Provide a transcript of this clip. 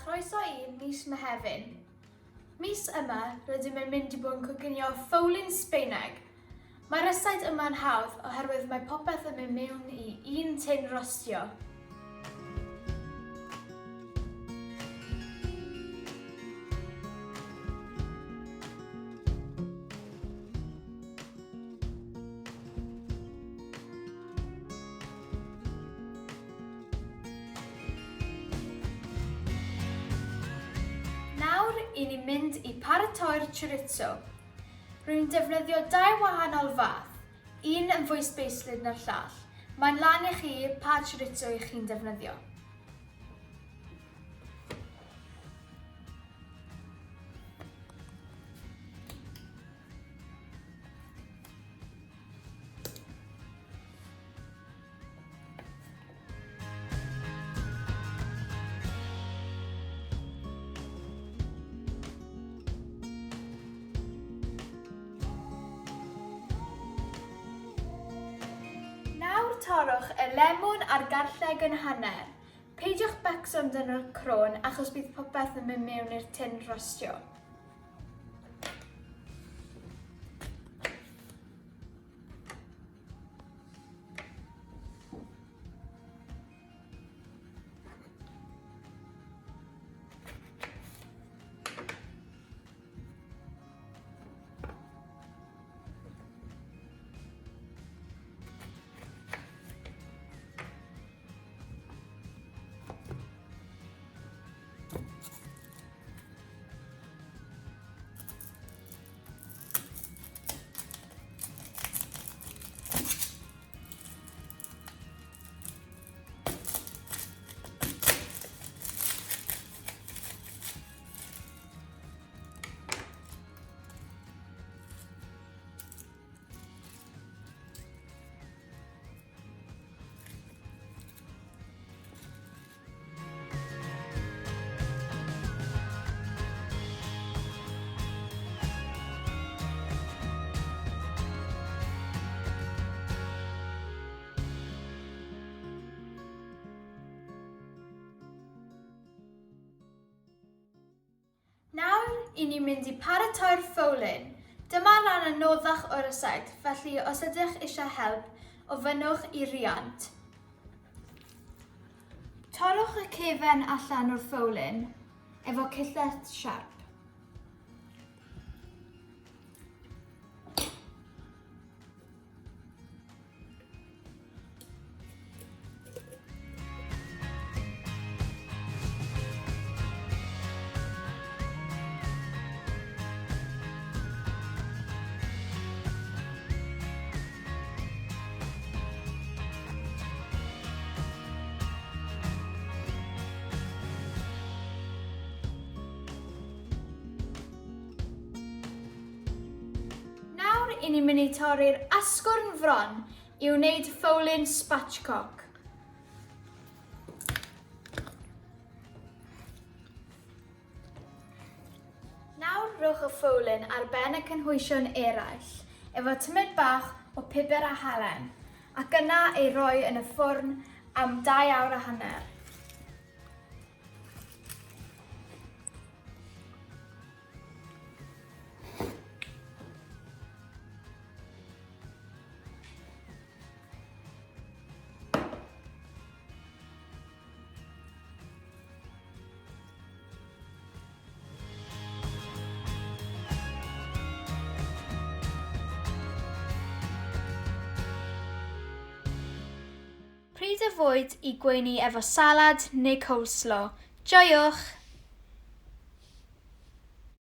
chroeso i Mis Mehefin. Mis yma, rydym yn mynd i bod yn coginio ffowlyn Sbaeneg. Mae'r rysáit yma'n hawdd oherwydd mae popeth yn mynd mewn i un tin rostio. Nawr, i ni'n mynd i paratoi'r chorizo. Rwy'n defnyddio dau wahanol fath, un yn fwy sbeislyd na'r llall. Mae'n lan i chi pa chorizo i chi'n defnyddio. Nawr torrwch y lemwn a'r garlleg yn hanner. Peidiwch becso amdano'r crôn achos bydd popeth yn mynd mewn i'r tin rhostio. Nawr, i ni'n mynd i paratoi'r ffowlyn. Dyma ran anoddach o'r rysáit, felly os ydych eisiau help, ofynnwch i riant. Torrwch y cefen allan o'r ffowlyn efo cyllell siarp. Nawr i ni'n mynd i torri'r asgwrn fron i wneud ffowlyn spatchcock. Nawr rhowch y ffowlyn ar ben y cynhwysion eraill, efo tymed bach o pupur a halen, ac yna ei roi yn y ffwrn am 2 awr a hanner. Pryd o fwyd i gweini efo salad neu coleslaw. Joiwch!